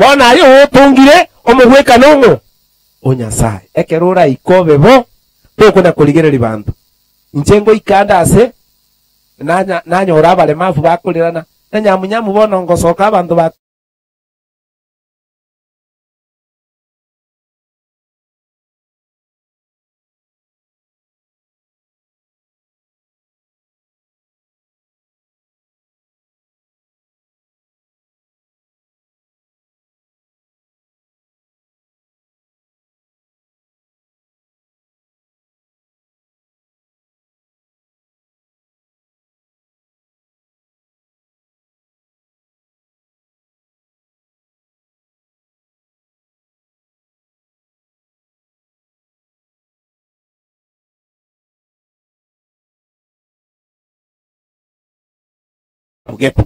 Bono aye otongire omogwekano ong'o? O Nyasae. Ekero oraike obe bo, tokona korigereria banto. Inche ngoika ande ase nanya nanyora abaremafu bakorirana, na nyamunyamu bono ngosoka abanto ba. Gete.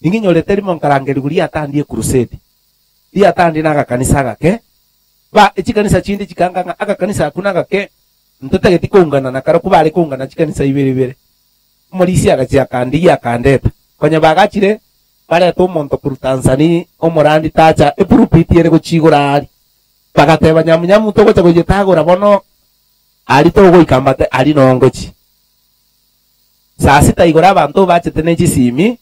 Ning'inyorete rimo nkarangerigwa riatandi ekrusedi. Riatandi na agakanisa agake, ba echikanisa chinde chikanga ng'a agakanisa akwo nagake ntotageti koungana na karokwo bare koungana chikanisa ibere ibere. Omorisia agachia akandigia akandeta. Konya bagachire barete omonto korwa Tanzania omorandi tacha epulpiti ere gochia igoro aria. Bagateba nyamunyamu togocha goyetagora bono aria togoika mbate aria noo ngochia. Saa sita igoro abanto bachete ne chisimi,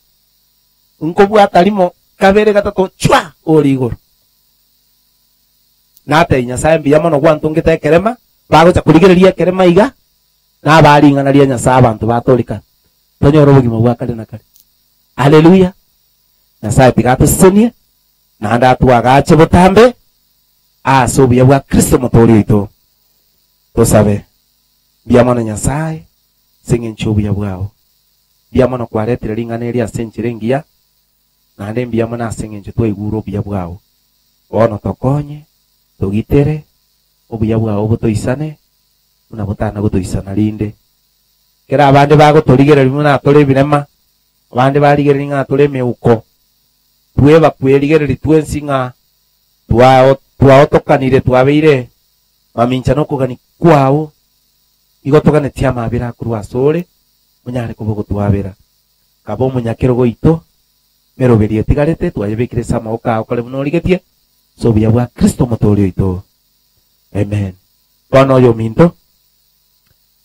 nkobwata rimo kabere gatato chwa ore igoro. Natebia Nyasae mbuya mono gwantongete ekerema, bagocha korigereria ekerema iga, nabaa ring'ana ria Nyasae abanto batorikana, tonyore obogima bwa kare na kare. Haleluya! Nyasae tiga atosesenie, naende atwagache botambe ase obuya bwa Kristo Omotoori oito. Tosabe. Mbuya mono Nyasae, ase engencho y'obuya bwao. Mbuya mono kwaretire ring'ana eri ase enchera engiya, naende mbuya mono ase engencho twaigure obuya bwao. Bono tokonye, togitere, obuya bwao botoisane, buna botana gotoisana rinde. Ekero abande bagotorigereria buna tore ebirema, abande barigereria ng'a tore emeuko, tweba kwerigereria twensi ng'a twao twaotokanire twabeire mamincha nokogania kwao. Igo toganetie amabera akorwa asore, onyare koba ogotwabera. Kaba omonyakerogo oito, meroberi etigarete twayebekire ase amaboko ao kore buna origetie, ase obuya bwa Kristo Omotoori oito. Amen. Bono oyominto,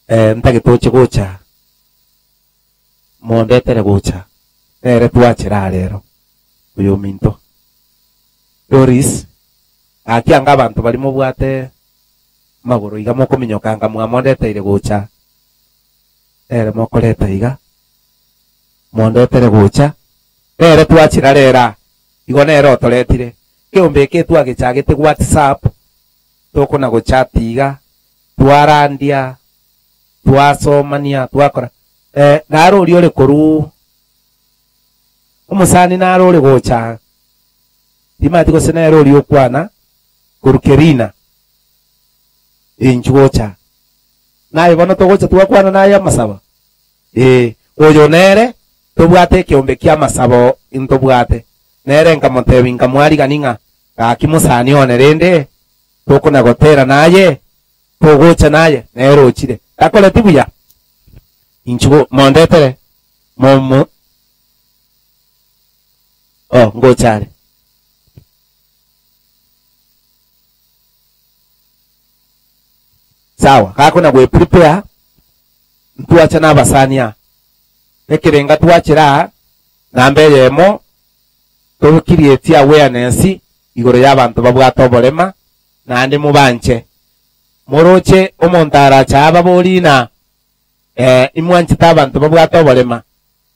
eh, ntagete oche gocha, mondetere gocha, nere twachera aa rero, oyominto. Doris, gaki anga abanto baria mobwate amagoro iga mokominyoka anga mwamondeteire gocha, nere mokoreta iga, mondetere gocha, nere twachera rero aa, igo nere otoretire. Ekeombe eke twagechagete WhatsApp, tokona gochat iga, twarandia, twasomania, twakora eh, naro oria ore korwa omosani naro ore gocha, timanyeti gose nere oria okwana korwa Kerina. Inchuo gocha. Naye bono togocha twakwana naye amasabo? Ee, oyo nere tobwate ekeombe ki'amasabo intobwate. Nere nkamotebia nkamwarigania ng'a gaki mosani one rende tokona gotera naye, togocha naye, nere ochire. Takoreti buya? Inchuo mondetere momo oh, ngocha are. Sawa, gakona gwe prepare, ntwacha na abasani aa. Ekerenga twachera aa, namba eyemo, to create awareness igoro ya abanto babwate oborema, naende mobanche. Moroche omonto arache aa baborie ng'a eh, imwanchete abanto babwate oborema,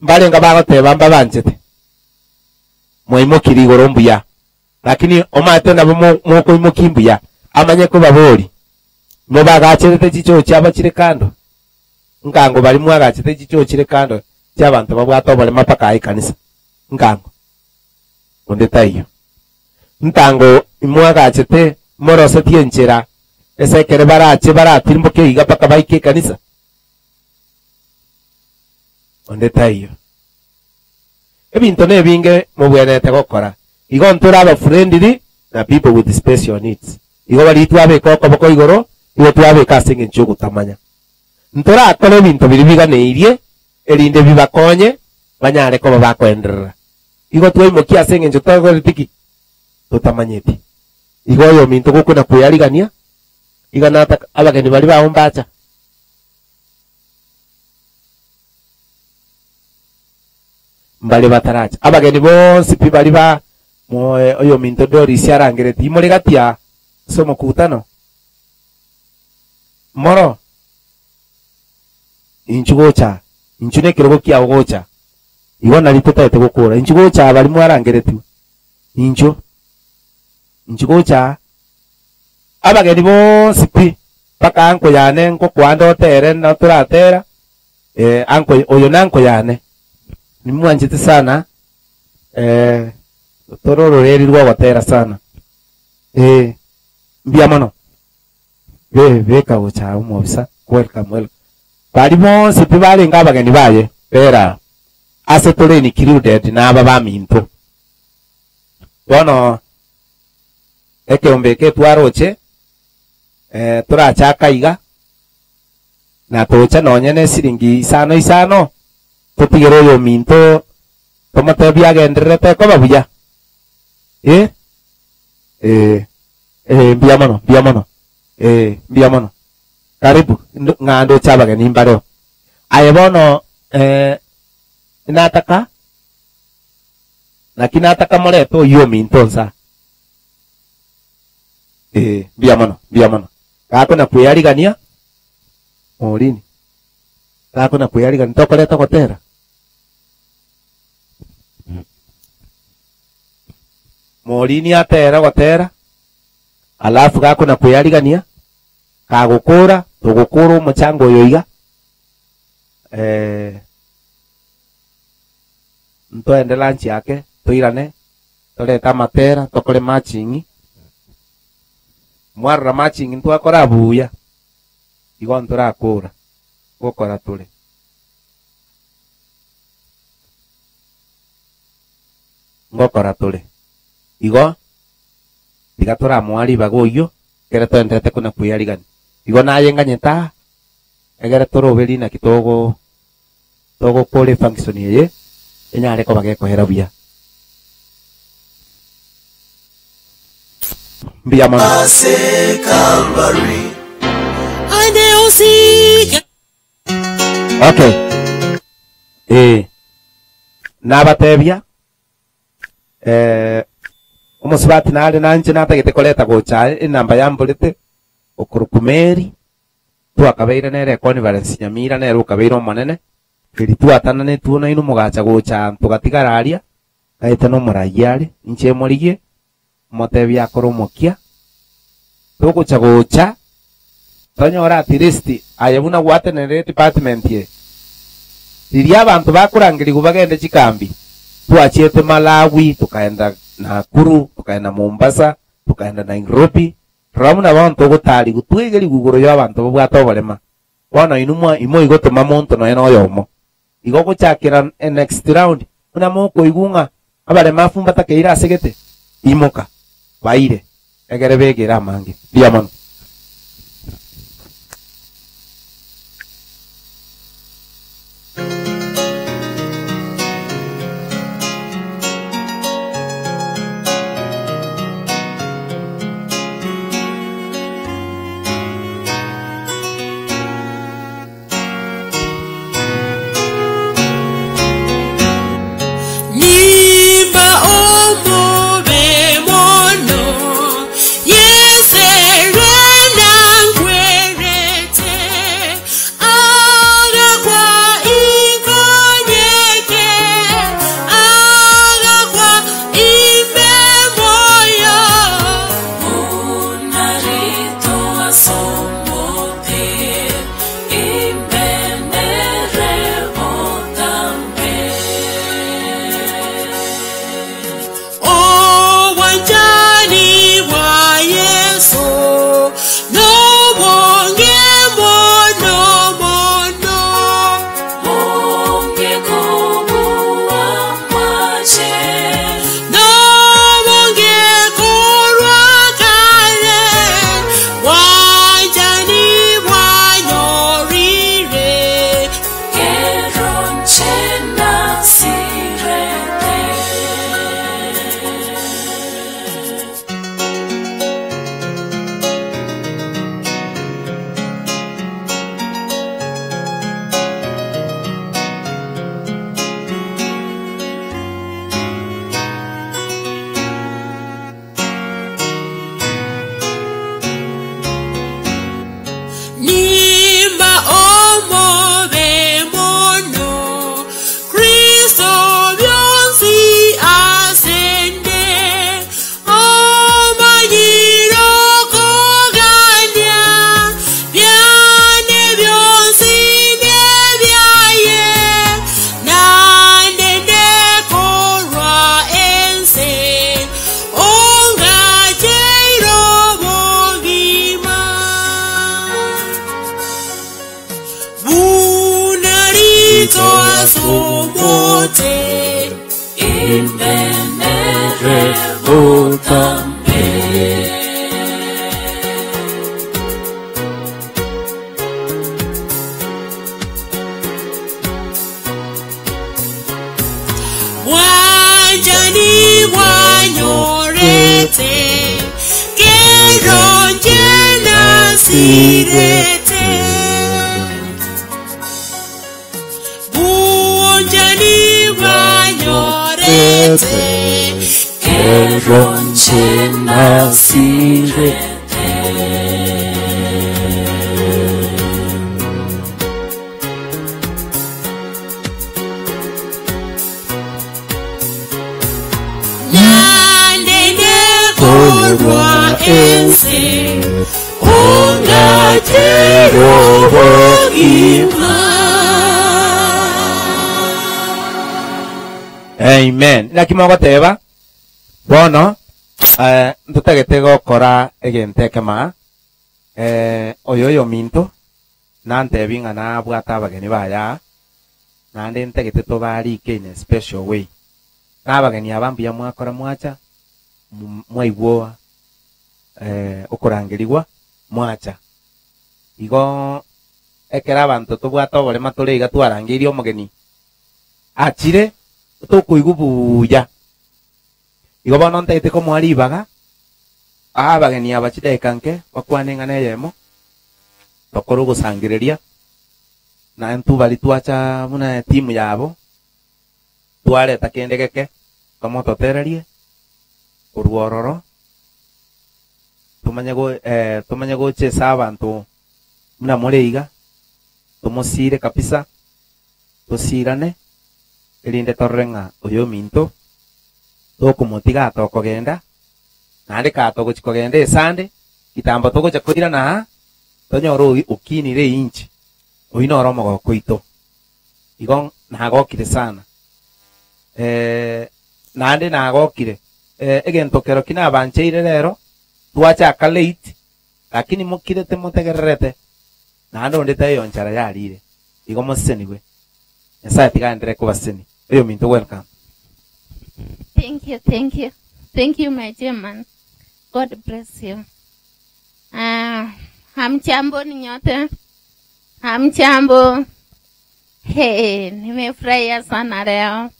mbarenga bagoteba mbabanchete? Mwaimokirie igoro mbuya. Lakini omanyete nabo mokoimokia imbuya, amanye kobaboria, Mobagacherete chichoo chiabo chire kando? Nkango baria mwagachete chichoo chire kando chi'abanto babwate oborema mpaka aa ekanisa? Nkango. Onde taiyo. Ntango imwagachete morosetie enchera ase ekere barache baratirimboke iga mpaka baike ekanisa? Onde taiyo. Ebinto nebinge mobwenerete gokora. Igo ntore aba friendly na people with special needs. Igo baria twabeka okoboko igoro, igo twabeka ase engencho yogotamanya. Ntorakore ebinto biria biganeirie erinde bibakonye banyare koba bakoenderera. Igo twaimokia ase eng'encho twakoreti ki? Totamanyeti. Igo oyominto gokona kweyarigania, iga nataka abageni baria bao mbacha. Mbare bataracha. Abageni bonsi pi baria ba moe oyominto Doris arangeretie, imore gati aa ase omokutano? Moro? Inchuo gocha aa. Inchuo nekerogo kiao gocha aa. Igo nari totaete gokora. Inchuo gocha aa baria mwarangeretigwe. Inchuo. Inchuo gocha aa. Abageni bonsi pi, mpaka anko yane nkokwande otere na toratera, eh, anko oyo nanko yane. Nimwanchete sana, eh, tore ororeri rw'ogotera sana. Eh, mbuya mono. Be beka gocha aa omobisa, welcome, welcome. Baria bonsi pi barenge abageni baye, bera aa. Ase tore included naba baminto. Bono ekeombe eke twaroche, eh, torachake iga, na tocha nonye ne siringi isano isano, totigere oyominto tomotebie agendererete ekoba buya. Eh? Eh, eh, mbuya mono, mbuya mono. Eh, mbuya mono. Karibu, ndo- ng'a ndoche abageni mbareo. Aye bono, eh, nataka, naki nataka morete oyio ominto nsa. Eh, mbuya mono, mbuya mono. Gakona kweyarigania, Morini. Gakona kweyarigania, tokoreta gotera. Morini atere gotera, alafu gakona kweyarigania, kagokora, togokora omochango oyo iga, eh, ntoende lunch ake, toirane, torete amatera, tokore matching, mwarora matching ntwakora buya, igo ntorakora, ngokora tore. Ngokora tore. Igo, tiga toramoa ribaga oyio, ekere toenderete kona kweyarigania. Igo naye nganyete aa, egere toroberie naki togo togokora efunction eye, enyare koba gekoera buya. Mbuya mono. Okay. Eh. Nabatebia eh, omosubati nare nanche natagete koreta gocha aye enamba yamborete okorokwa Mary twakabeire nere econference Nyamira nere okabeire omonene eri twatananetwe nainwe mogacha gocha togatigara aria naete nomoraia are inche emorigie motebie akore omokia togocha gocha tonyore at least aye buna gwatenenire edepartment eye riria abanto bakorangerigwa bagende chikambi twachiete Malawi tokaenda Nakuru tokaenda Mombasa tokaenda Nairobi rora buna bono togotarigwa twegerigwe igoro ya abanto babwate oborema bono inwe mwa imoigotoma monto nonya na oyomo Igo gochakera next round buna mokoigwa ng'a abaremafu mbatakeire ase gete, imoka, baire, egere begere amange. Mbuya mono. Nimba omobe mono, Yeserere. Bwanchani bwanyorete, kero inche nasirete. Bwanchani bwanyorete, kero inche nasirete. Nandende korwa ense, ongatere obogima. Amen. Naki mogoteba bono eh, ntotagete gokora egento ekema eh, oyo oyominto nantebi ng'a nabwate abageni baya naende ntagete tobarike in a special way. Na abageni aba mbuya mwakora mwacha mwaigwa eh, okorangerigwa mwacha. Igo ekero abanto tobwate oborema tore iga twarangeirie omogeni achire tokoigwa buya. Igo bono ntagete komoa ribaga abageni aba chidakika nke bakwane eng'ana eyemo tokore ogosangereria na intwe baria twacha buna etimu yabo twareta kende geke tomototererie korwa ororo tomanye go eh, tomanye gocha ase abanto buna more iga tomosire kabisa tosirane erinde torore ng'a oyo ominto tokomotiga atokogenda naende ka togochi kogenda esande kitambo togocha koirana aa tonyore oyi okinire einchi oyio noro omogoko oito igo nagokire sana eh, naende nagokire eh, egento kero ki nabancheire rero twachaka late lakini mokirete motegererete naende onde taiyo nchara yarire igo mosesenigwe Nyasaye tiga aenderee kobasesenia oyo ominto welcome. Thank you, thank you. Thank you, my chairman. God bless you. Ah, hamjambo ni nyote. Hamjambo. Hey, nimefurahia sana leo.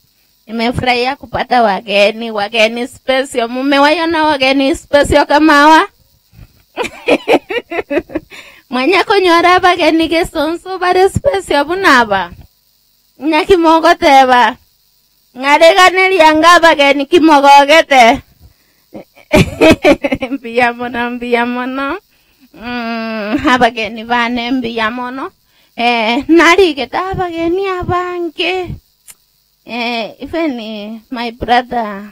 Nimefurahia kupata wageni, wageni special. Mumewaiona wageni special kama hawa? Mwanya konyora abageni gesonso bare special buna aba. Naki mogoteba ng'areganeria anga abageni kimogogete. Mbuya mono, mbuya mono. Mm, abageni bane mbuya mono. Eh, narigete abageni abange. Eh, even my brother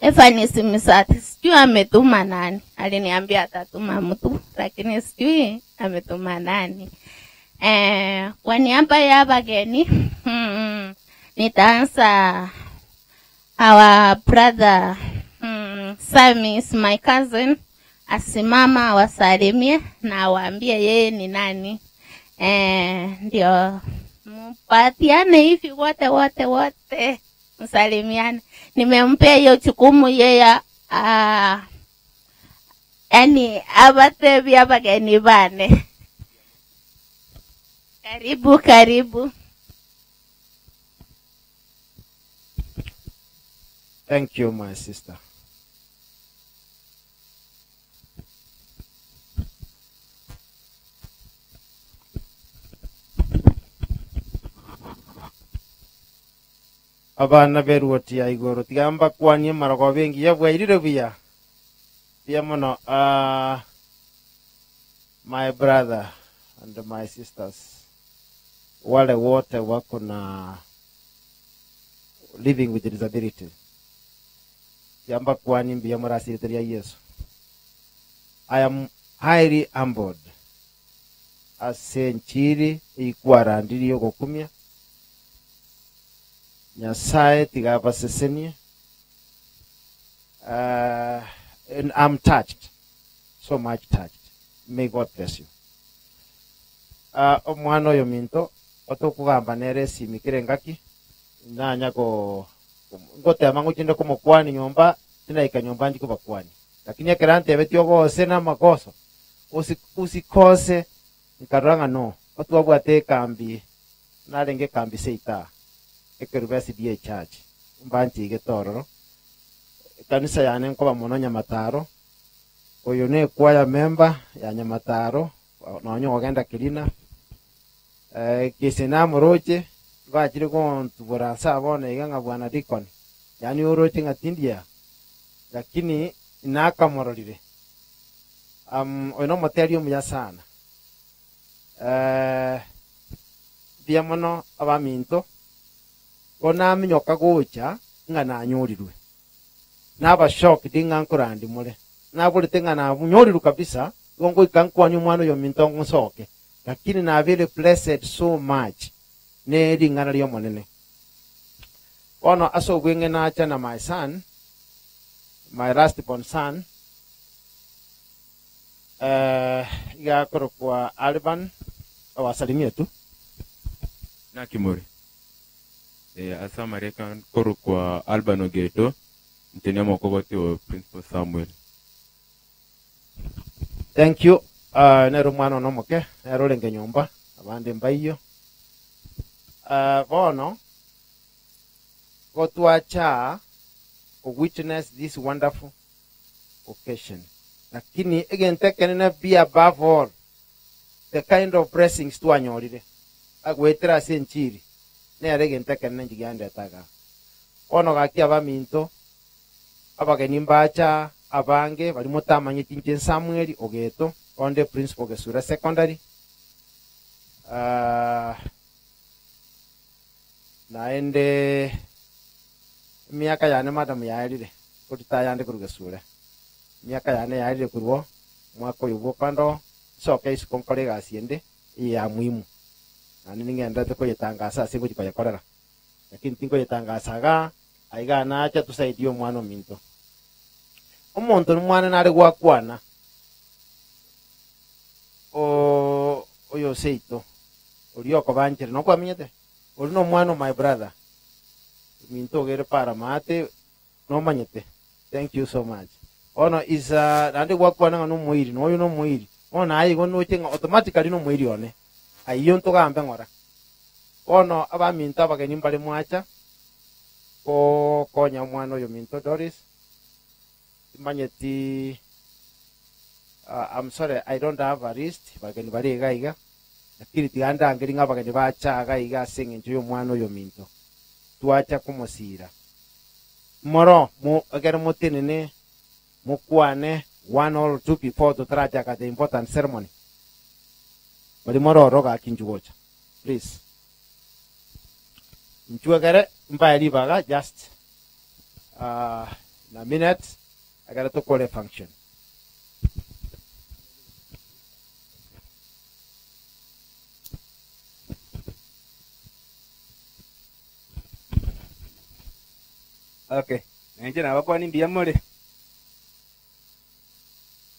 Evanis Misati, sijui ametuma nani. Aliniambia atatuma mtu, lakini sijui ametuma nani. Eh, kwa niaba ya abageni nitaanza our brother Sami is my cousin, asimama awasalimie na awaambie yeye ni nani. Eh, ndio mpatiane hivi wote wote wote msalimiane. Nimempea hiyo jukumu yeye, ah, yani abatebi abageni bane. Karibu karibu. Thank you, my sister. Abana b'eruoti ya igoro tiga mbakwanie marogoba engiya bwairire buya buya mono. Ah, my brother and my sisters, wale wote wako na living with disability, tiga mbakwanie mbuya morasirete ria Yesu. I am highly humbled ase enchiri eikwarandirie ogokumia. Nyasaye tiga abasesenie. And I'm touched, so much touched. May God bless you. Omwana oyo minto otokogamba nere esimi kere engaki Nanya go ngotema ngochie nde komokwania nyomba, tinaika nyomba nchie kobakwania. Lakini ekero antebetie ogose na amagoso, osi usikose, nkarora ng'a no, otwabwate ekambi, narenge ekambi seita, ekerubo SDA Church, mbanchigete ororo. Ekanisa yane nkoba mono Nyamataro, oyo ne choir member ya Nyamataro, nonya ogenda Kirina, Gese namoroche, bachire gontubora ase aa bono iga ng'a bwana Deacon, yaani oroche ng'a tindi aa, lakini nakamororire. Oyo nomoteri omuya sana. Mbuya mono abaminto, bo naminyoka gocha ng'a nanyorirwe. Naba shocked ng'a nkorandi more. Naborete ng'a nanyorirwe kabisa, igo ngoika nkwanie omwana oyo ominto nsoke. Lakini nabeire blessed so much ne ring'ana ri'Omonene. Bono ase obweng'e nacha na my son, my last born son, iga akorokwa Alban, obasalimie tu. Naki more? Ase amareka nkorokwa Alban Ogeto, inche nemokogoti o Principal Samuel. Thank you. Nere omwana one omoke, nere orenge nyomba, abande mbaiyo. Bono, gotwacha ko witness this wonderful occasion. Lakini egento ekenene be above all, the kind of blessings twanyorire, agoetera ase enchiri, nere egento ekenene inche giandete igaa. Bono gaki abaminto, Abageni mbacha abange baria motamanyeti inche Samuel Ogeto, onde principal Gesura Secondary, naende emiaka yane madam yaerire, nkoritaya ande korwa Gesura, emiaka yane yaerire korwa omwaka oyo bwoka ndo nsoke isiko nkore egasi ende eye ya muhimu, naende ning'enderete koyetangasa ase ngochia koyekorera, lakini tinkoyetangasa igaa. Aiga nache tosaidie omwana ominto. Omonto nomwana nare gwakwana oyo seito oria okobanchera nokwamenyete ori nomwana o my brother ominto ogere para maate nomanyete thank you so much bono is naende gwakwana ng'a nomoiri noyo nomoiri bono naye igo noche ng'a automatically nomoiri one ayio ntogambe ng'ora bono abaminto abageni mbare mwacha Gokonya omwana oyo ominto Doris, timanyeti I'm sorry I don't have a list bageni bare iga iga, lakini tiga ndangerie ng'a abageni bacha iga iga ase eng'encho y'omwana oyo ominto. Twacha komosira. Moro mo ekero motenene mokwane one or two before totarachaka the important ceremony. Baria more ororo gaki inchuo gocha please. Inchuo ekere mbae ribaga just in a minute ekere tokore function. Okay, na inche nabakwani mbuya more.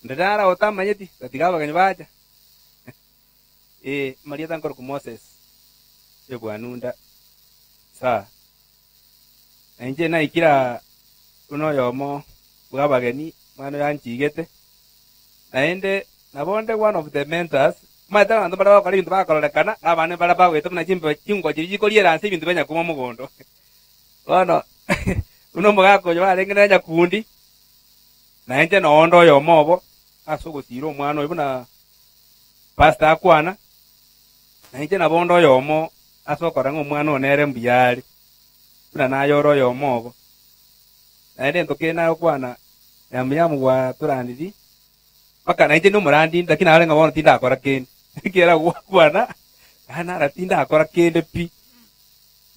Onde naro otamanyeti, gatiga abageni bacha. Ee, amarieta nkorokwa Moses Ebwanunda Saha. Na inche naikire aa buna oyomo bw'abageni omwana oyo anchigete, naende nabo onde one of the mentors, omanyete abanto mbare bagokora ebinto bakororekana, na abande mbare bagoeta buna chimbe chingoko chiria chikoriera nse ebinto bia nyakuma mogondo. Bono buna omogaka oyo barenge nere nyakundi, na inche nonde oyomo obo ase ogosiira omwana oyo buna Pastor akwana, na inche nabo onde oyomo ase okorora ng'a omwana one ere mbuya are, buna naye ore oyomo obo. Naende gento kende nagokwana, Nyamuyamu gwatoraniri, mpaka nainche nomorandi lakini narore ng'a bono tindakora kende, ekiagera gwakwana, naye nara tindakora kende pi.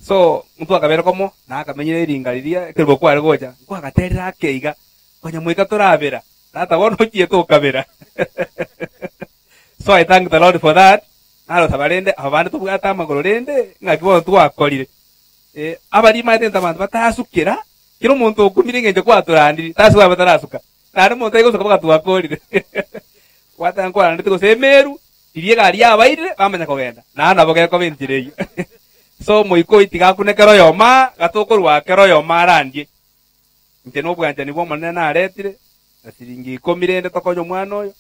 So, ntwakabere komo, nakamenyire eringa riria ekerubo kware gocha, nkwagaterire ake iga, Konya moika torabera, tata bono ochiete okabera. So I thank the Lord for that. Narosaba rende aba bande tobwate amagoro rende ng'aki bono twakorire. Eh, abaria maete into abanto batasukera, kera omonto okumire eng'encho kwatorandiri, tasuka abe tarasuka. Naende omonto aigosuka mpaka twakorire. Gwateba nkwarandete gose emeru, riria egari yabairire, bamanya kogenda. Naende nabo gekoba enchera eyio. So omoika oyio tiga akune kera oyomo aa, gatokorwa kera oyomo arandie. Inche nobwanchani bw'Omonene naretire, na siringi ikomi rende tokonye omwana oyo,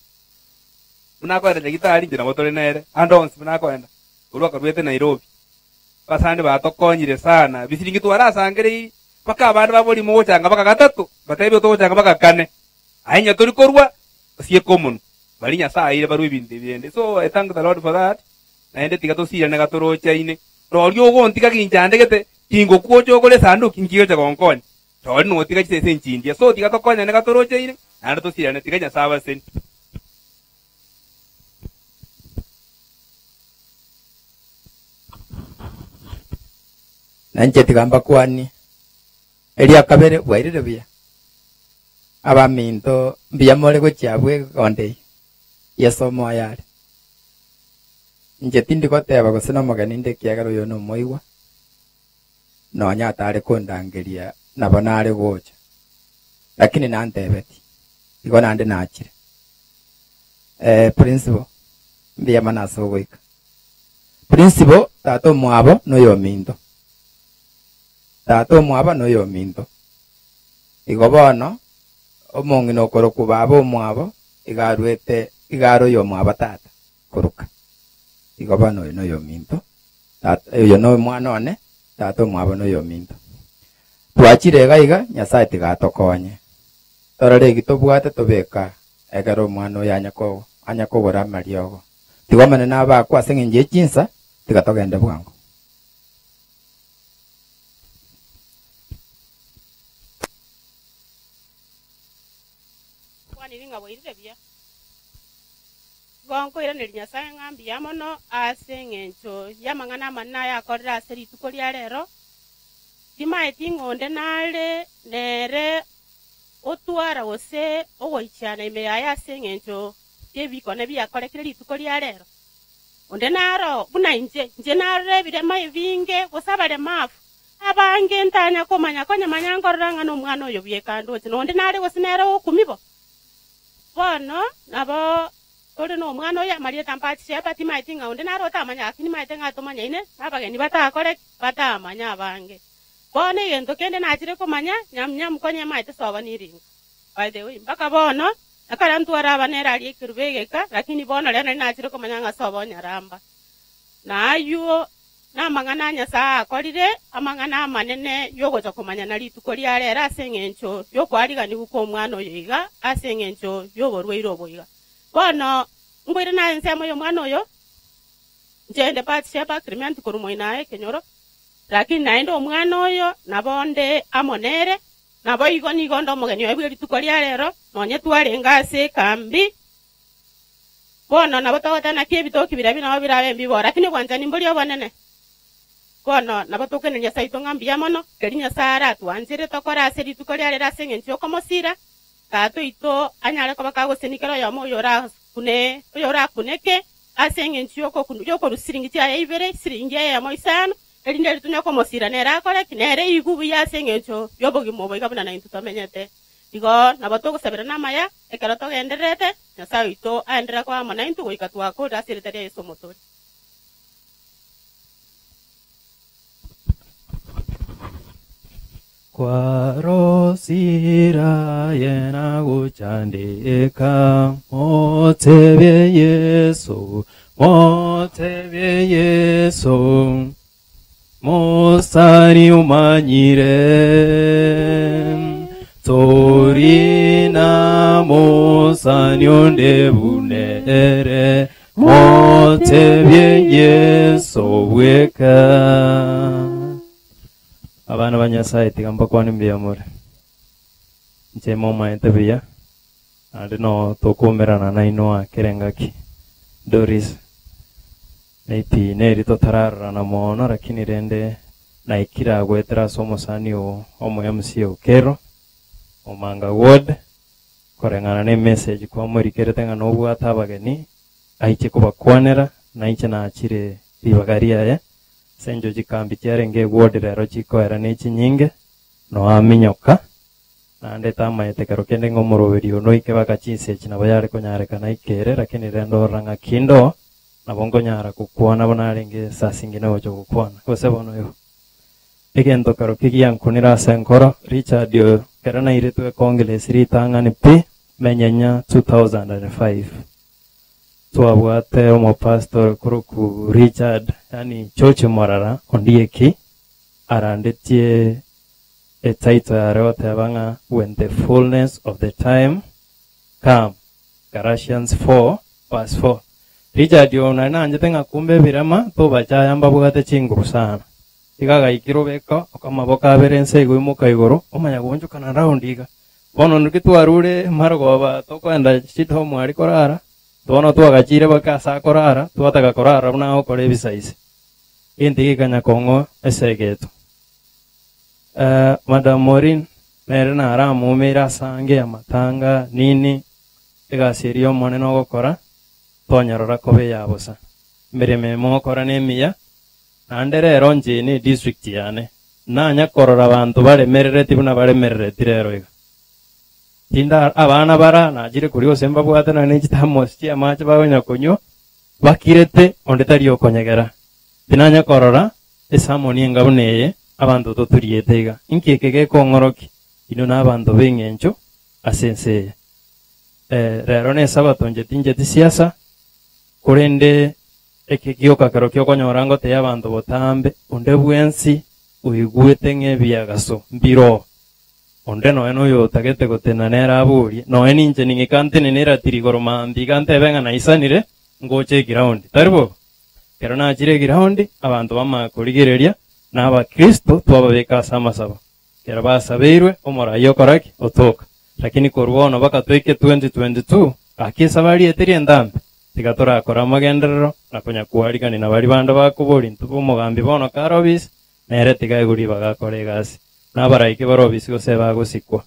buna akoenda nyagitari inche nabo tore nere, ande onsi buna akoenda, korwa akaruete Nairobi. Abasani batokonyire sana, bisiringi twarasangereiri, mpaka abande baborie mogochanga mpaka gatato, mbatebie togochanga mpaka kane. Aye onye tori korwa, osieke omonwa. Baria Nyasae aeire barue ebinto ebi rende. So I thank the Lord for that, naende tiga tosirane gatorochaine. Roria ogontiga ginchandegete, tingokwocha ogore esanduki, inki gegocha gonkonya? Roria notiga chisese nchindia. So tiga tokonyane gatorochaine, naende tosirane, tiga Nyasae abasenie. Na inche tiga mbakwanie. Eria kabere bwairire buya. Abaminto mbuya more gochia abwo egekonde eyio. Yeso omoyo are. Inche tindi goteba gose nomogeni inde ekiagera oyo nomoigwa, nonya atare kondangeria nabo nare gocha. Lakini nantebeti, igo naende nachire. Eh, principal, mbuya mono ase ogoika. Principal, tata omwabo noyominto. Tata omwabo noyominto. Igo bono, omong'ina okorokwa baba omwabo iga aruete iga are oyomwabo tata koruka. Igo bono oyo noyominto, tata oyo nomwana one, tata omwabo noyominto. Twachire iga iga, Nyasae tiga atokonye. Torore eki tobwate tobeka ekero omwana oyo anya ko anya kogora amariogo. Tiga Omonene abakwe ase eng'encho ye chinsa, tiga togende bwango. Nkwanire ng'a bwairire buya. Igo nkoiraneria Nyasae ng'a mbuya mono ase engencho y'amang'ana amanene ayakorire ase rituko ria rero. Timaeti ng'a onde nare nere otwara gose ogoichana ime yaye ase engencho y'ebikone biakorekire rituko ria rero. Onde naro buna inche, inche narore ebirema ebinge gose abaremafu abange ntanya komanya konya manya nkorora ng'a nomwana oyo bweka ndoche, na onde nare gose nere ogokumia bo. Bono nabo tore nomwana oyo amarieta Batisheba, timaeti ng'a onde nare otamanya, gaki nimaete ng'a tomanyaine nabageni batakore ki? Batamanya abange. Bono egento kende nachire komanya, nyamu nyamu konya emaete sobo niringa. By the way, mpaka bono ekero ntware abana ere aria ekerubo egeka, lakini bono rero nari nachire komanya ng'a sobo onyaramba. Na ayio namang'ana a Nyasae akorire, amang'ana amanene y'ogocha komanyana rituko ria rero ase engencho y'okoariganigwa kw'omwana oyo iga, ase engencho y'oborwaire obo iga. Bono nkoirane aye ensemo y'omwana oyo, inche inde Bathsheba, Clement korwa moino aye ekenyoro, lakini naende omwana oyo nabo onde amo nere, Naboigo nigo onde omogeni oye bwe rituko ria rero, nonye twarenge ase ekambi. Bono nabo togoteba naki ebitoki biria nabo birabe mbibo, lakini obwanchani mboria obonene. Bono nabo tokoiraneria Nyasae oito ng'a mbuya mono, keria Nyasae aratwanchere tokore ase rituko ria rero ase engencho y'okomosira Tata oito anyare koba kagosenia kera oyomo oyorakune oyorakuneke ase engencho y'okorua siringi chiaye ibere, siringi eyemo isano, Erinde eri tonya komosira nere akore ki? Nere igwe buya ase engencho y'obogima obo iga buna naintwe tomenyete. Igo nabo togosaberana amaya ekero togendererete, Nyasae oito aenderere koba amo naintwe goika twakorire ase erieta ria Yeso Omotoori. Kwarosire aye na gochandeka, motebie Yeso, motebie Yeso, Mosani omanyire, tori na mosani onde buna ere, motebie Yeso bweka. Abana ba Nyasae, tiga mbakwane mbuya more. Inche momaete buya, naende no tokoumerana nainwe aa kera engaki. Doris, maybe neri totararorana mono lakini rende naikire aa goetera ase omosani oo omo MC Okello, Omanga Ward, koreng'ana ne emessage kwamorikerete ng'a nobwate abageni, aiche kobakwanera, nainche nachire ribaga riaye. Ase engencho chikambi chiarenge egwodi rero chikoera nechinyinge, noaminyoka, naende tamaete kero kende ng'a omoroberi oo noike baka chinsa echi nabo yare konyarekana aikere, lakini rende orora ng'a ki ndoo, Nabo nkonyara gokwana buna arenge sasingine gocha gokwana, gose bono igo. Egento kerokio giankunire ase enkoro, Richard oyo, ekero nairetwe econgress ritang'ani pi, menyenya 2005. Twabwate omopastor okorokwa Richard, yaani George Morara Ondieki, arandetie etitle yare goteba ng'a When the fullness of the time come, Galatians 4 verse 4. Richard oyo nari nanchete ng'a kumbe ebirema tobachaya mbabwate chinguru sana. Iga agaikire obeka amaboko abere ense igo imoka igoro omanya goonchokana round iga. Bono naki twarure marogoba tokoenda chidomu aria korara, bono twagachire baka ase akorara, twataka korara buna agokora ebisaisi. Egento gekanya kong'o esegeto. Eh, Madam Maureen nere naramomeire ase ange amatanga nini, egasi eria Omonene ogokora, tonyarora koba eya bosa. Emeremo eye mogokora nemiya, naende rero inche ne district yane, nanya korora abanto baremerereti buna baremerereti rero iga. Tinda abana bara nachire koria gose mbabwate nonye ne chithermos chi'amache bakonya konywa, bakirete onde tari okonyegera. Tinanya korora esamoni enga buna eye abanto toturiete iga. Inki eke gekong'orokia? Inwe nabanto b'eng'encho ase ense eye. Eh, rero nesabato inche tincheti siasa, korende eke gioka kerokio okonyora ngotebia abanto botambe, onde bwensi oigwete ng'a ebiagaso mbiroo, onde nonya noyo otagete gotenena nere aborie, nonya ninche ning'ika ntenene eratiri igoro mambia iga ntebe ng'a naisanire, ngoche eground. Tari bobe? Ekero nachire eground, abanto bamanya korigereria, na abakristo twababeka ase amasabo. Ekero basabeirwe, omorai okora ki? Otoka. Lakini korwa bono baka toike 2022, gaki esabari eye teri entambe, tiga torakore amagenderero na konya koarigania na baria bande bakoboria intwe b'omogambi bono kare obisi, nere tiga aegwe ribaga akore egasi. Na abaraike bare obisi gose bagosikwa.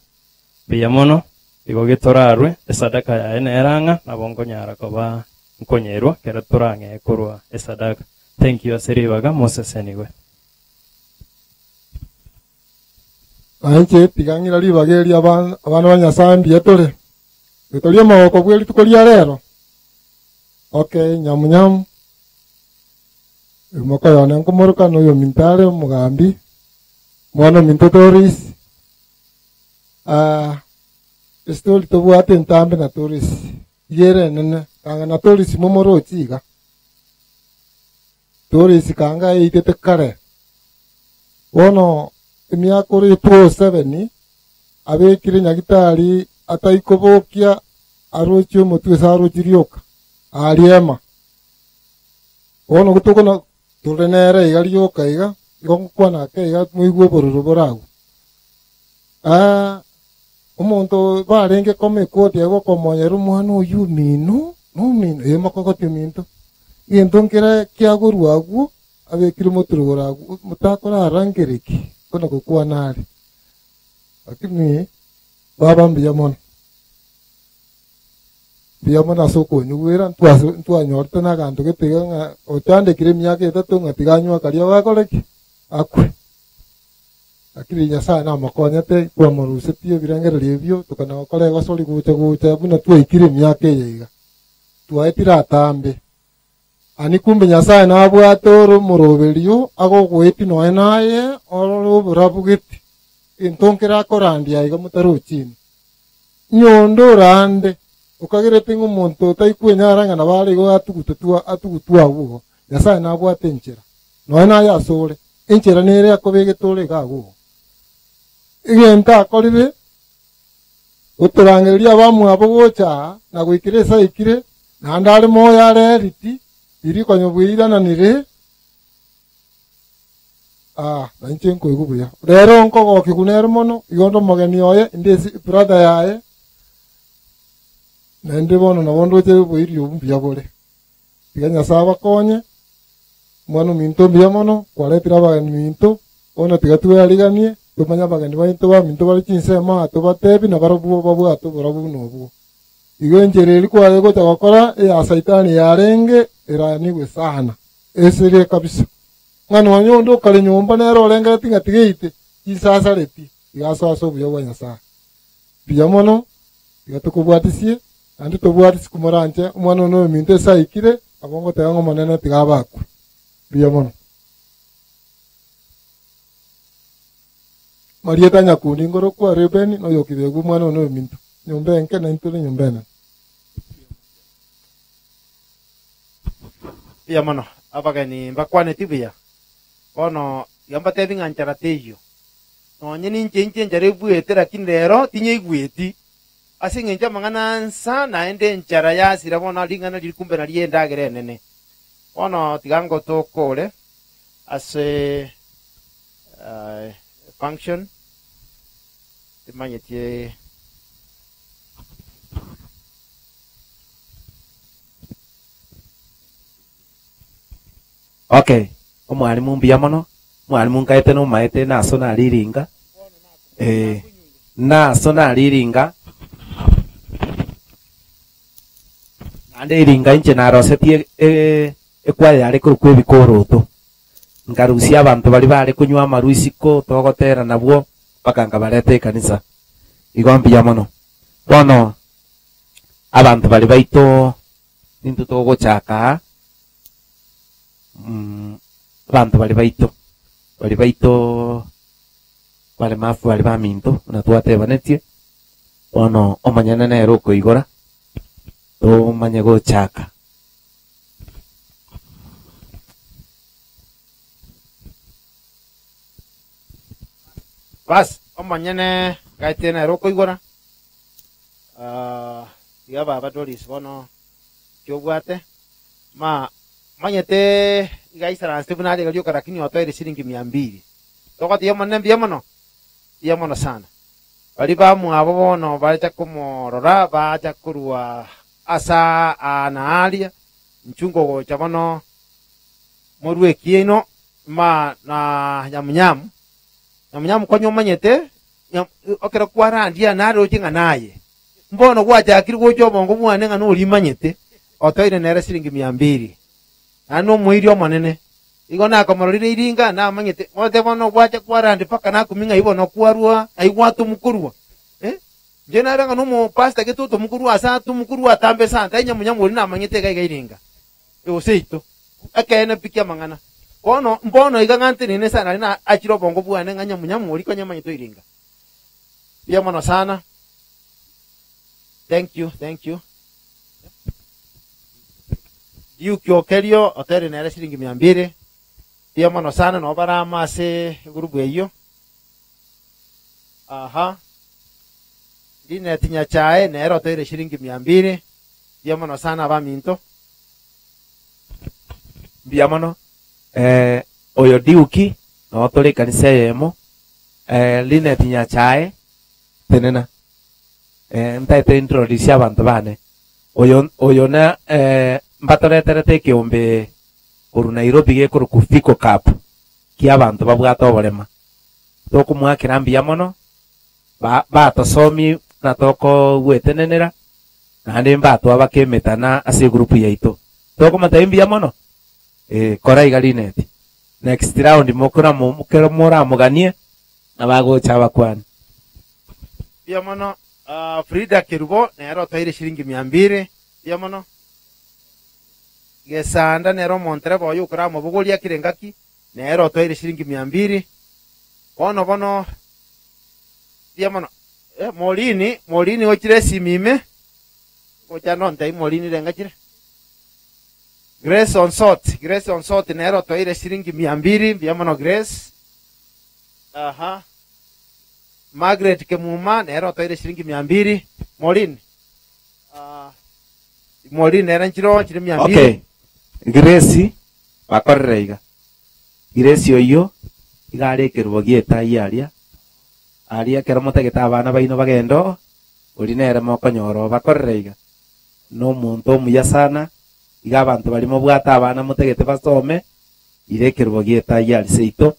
Mbuya mono, igo getorarwe, esadaka yaye nere ang'a, nabo nkonyara koba nkonyerwa ekero torang'ee korwa esadaka. Thank you ase ribaga, mosesenigwe. Na inche tiga ng'ira ribaga eri abana abana ba Nyasae mbuya tore. Torie omogoko bwe rituko ria rero. Okay, nyamu nyamu. Oyo mokoyone nkomoroka na oyo ominto are omogambi, omwana ominto Doris. Ah, estori tobwate entambe na Doris, iga ere enene, kanga na Doris momorochi iga. Doris kanga eitete kare. Bono emiaka ore 207 abekire nyagitari ataikobokia arochie omotwe ase arochie rioka aria ema. Bono gotokona tore nere iga rioka iga, igo ngokwana ake iga moigwe obororo bore agwo. Ah, omonto barenge koma ekoti aye gokomonyera omwana oyio omino, nomino, ee mokogoti ominto. Egento nkere kiagorwa agwo, abekire moturugoro agwo, motakorara ki, kona gokwana are. Lakini baba mbuya mono. Mbuya mono ase okonyigwera, ntwase ntwanyorete na aganto gete iga ng'a otandekire emiaka etato ng'a tiga anywe akaria gakore ki? Akwe. Lakini Nyasaye namokonyete, twamorusetie ebirengererio ebio, tokana gokora egosori gocha gocha buna twaikire emiaka eye iga. Twaetire atambe. Ani kumbe Nyasaye nabwate ore omoroberio, agogoeti noe naye, orore oborabu gete. Egento nkere akorandia iga motarochini. Nyondo orande, okagerete ng'a omonto otaikwenyara ng'a nabo are igo atugutetwa atugutwa agwo igo. Nyasaye nabwate enchera. Noe naye ase ore, enchera nere akobegete ore iga agwo igo. Egento akorire, gotorangereria abamwabo gocha aa, na goikera ase aikire, naende are moyo are eriti, riria konya bweirananire, ah, na inche nkoigwa buya. Rero nkogokigwa nere mono, igo onde omogeni oye, inde ase brother yaye, naende bono nabo ndoche oboiri obwo mbuya bore. Tiga Nyasae abakonye, omwana ominto mbuya mono, kwaretire abageni minto, bono tiga tweariganie, tomanye abageni baito baminto bare chinsemo aa tobatebi nabarobwo babwate oborabu buna obwo. Igo enchera eria kware gocha gokora eya saitani yarenge eranigwe sana, eserie kabisa. Ng'a nonya onde okare nyomba nere orengereti ng'a tiga eite, chisasareti, iga asoe ase obuya bwa Nyasae. Mbuya mono, tiga tokobwatisie, naende tobwatisie komoranche omwana one oyominto ase aikire. Nabo ngoteba ng'a Omonene tiga abakwe. Mbuya mono. Marieta nyakundi nkorokwa Reubeni, na oyokibegwa omwana one ominto. Nyomba enke naintwe nenyomba enene. Mbuya mono, abageni mbakwaneti buya. Bono iga mbatebi ng'a nchara teiyo. Nonye ninche inche enchara ebuete lakini rero tinyeigweti. Ase engencho amang'ana ansa naende enchara yasira bono ring'ana riri kumbe nario endagera enene. Bono tiga ngotokore ase function timanyeti. Okay, omwalimu mbuya mono, omwalimu nkaete nomaete naso nariringa, eh, naso nariringa, naende eringa inche narosetie e- ekwaya yare korokwa ebikoroto, nkarusia abanto baria bare konywa amarwa isiko togotera nabwo mpaka nkabareta ekanisa, igo mbuya mono. Bono, abanto baria baito nintwe togochaka aa. Abanto baria baito, baria baito baremafu baria baminto buna twatebanetie, bono omonyene nere okoigora, tomanye gochaka. Bas, omonyene gaete nere okoigora, ah, iga baba Doris bono inki obwate? Ma, manyete iga aisaransete buna are iga rioka lakini otoire shilingi mia mbili. Togotebia Omonene mbuya mono? Mbuya mono sana. Baria bamwabo bono bacha komorora bacha korwa ase aa na aaria, inchuo nkogocha bono morue ekiino ma na nyamunyamu. Nyamunyamu konya omanyete, ekero kwarandia naroche ng'a naye. Mbono gwachakire gocha obongo bwane ng'a norimanyete, otoire nere siringi mia mbili, naende nomoiri omonene. Igo nakomororire iringa, namanyete, gote bono gwacha kwarandi mpaka nakumia ng'ai bono kwarua, ng'ai gwatomwa korwa. Eh? Inche nare ng'a nomopastor gete otomwa korwa ase atomwa korwa atambe sana, tari nyamunyamu oria namanyete iga iga iringa. Gose ito. Ekeene pi ki'amang'ana. Bono, mbono iga ng'a ntenene sana aria na achire obongo bwane ng'a nyamunyamu oria konya amanyete oiringa. Mbuya mono sana. Thank you, thank you. Duke Okerio otere nere shilingi mia mbili. Mbuya mono sana nabo barama ase egurupu eyio. Aha. Linet Nyachae nere otoire shilingi mia mbili. Mbuya mono sana abaminto. Mbuya mono. Eh, oyo Duke nabo tore ekanisa eyemo. Eh, Linet Nyachae tenena. Eh, ntaete introduce abanto bane. Oyo oyo na eh, mbatoreterete ekeombe korwa Nairobi gekorokwa Fico Cup kia abanto babwate oborema. Tokomoakera mbuya mono, ba batosomie buna tokogwetenenera, naende mbatwabake emetana ase egroup yaito. Tokomotebia mbuya mono? Eh, kora iga Linet. Next round mokora mo kero moramoganie, nabo agocha abakwane. Mbuya mono Frida Kerubo nere otoire shilingi mia mbili. Mbuya mono. Gesanda nere omontereba oye okoramobogoria kera engaki, nere otoire shilingi mia mbili. Bono bono mbuya mono. Eh, Morini, Morini ochire esimi ime, gocha nontebi Morini renga chire. Grace Onsot, Grace Onsot nere otoire shilingi mia mbili. Mbuya mono Grace. Aha. Margaret Kemuma nere otoire shilingi mia mbili. Maureen. Ah, Maureen nere nchiro chiri mia mbili. Okay. Grace bakorere iga. Grace oyio iga are ekerubo gi'etai aria. Aria ekero motagete abana baino bagende oo, oria nere mokonyora oo. Bakorere iga. Nomonto omuya sana, iga abanto baria mobwate abana motagete basome, ira ekerubo gi'etai aria seito,